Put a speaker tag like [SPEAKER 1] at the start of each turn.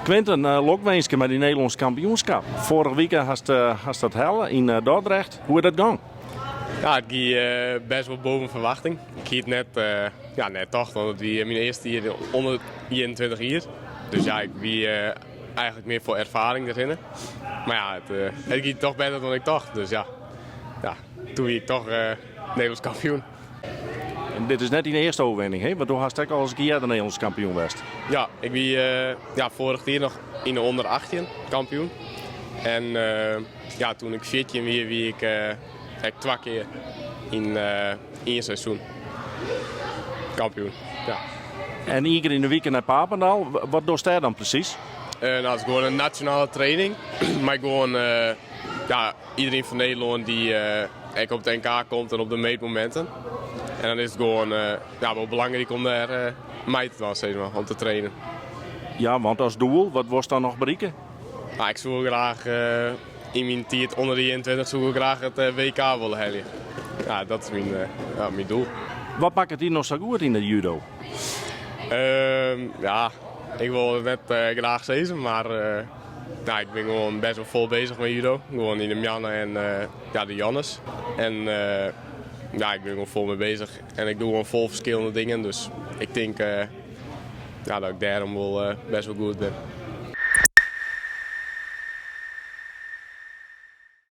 [SPEAKER 1] Quinten, lokwinske mei dy Nederlânsk kampioenskap. Foarige wike hast, hast dat helle yn Dordrecht. Hoe is dat gong?
[SPEAKER 2] Ja, it gie best wol boven ferwachting. Ik hie it net, ja, net tocht, want it wie myn earste jier ûnder 21 jier. Dus ja, ik wie eigenlik mear foar erfaring derhinne. Mar ja, it gie toch better dan ik tocht. Dus ja, ja toen wie ik toch Nederlânsk kampioen.
[SPEAKER 1] En dit is net dyn earste oerwinning, hè? Want do hast ek al ris in kear earder Nederlânsk kampioen west.
[SPEAKER 2] Ja, ik wie ja, foarich jier noch yn de ûnder 18 kampioen. En ja, toen ik 14 wie, wie ik ek twa kear yn ien seizoen kampioen. Ja.
[SPEAKER 1] En ien kear yn de wike nei Papendal. Wat dochst dêr dan presys?
[SPEAKER 2] Nou, it is gewoan in nasjonale training. Mei gewoan ja, iderien fan Nederlân dy't ek op it NK komt en op de meetmominten. En dan is it gewoan ja, wol belangryk om dêr mei te dwaan, sis mar, om te trainen.
[SPEAKER 1] Ja, want as doel, wat wolst dan noch berikke?
[SPEAKER 2] Nou, ik soe graach yn myn tiid ûnder de 21 soe ik graach it WK wolle helje. Ja, dat is myn, ja, myn doel.
[SPEAKER 1] Wat makket dy noch sa goed yn de judo?
[SPEAKER 2] Ja, ik wol it net graach sizze, mar nou, ik bin gewoan best wol fol beuzich mei judo. Gewoan yn de moarn en ja, de jûns. En ja, ik bin gewoan fol mei beuzich. En ik doch gewoan fol ferskillende dingen, dus ik tink ja, dat ik dêrom wol best wol goed bin.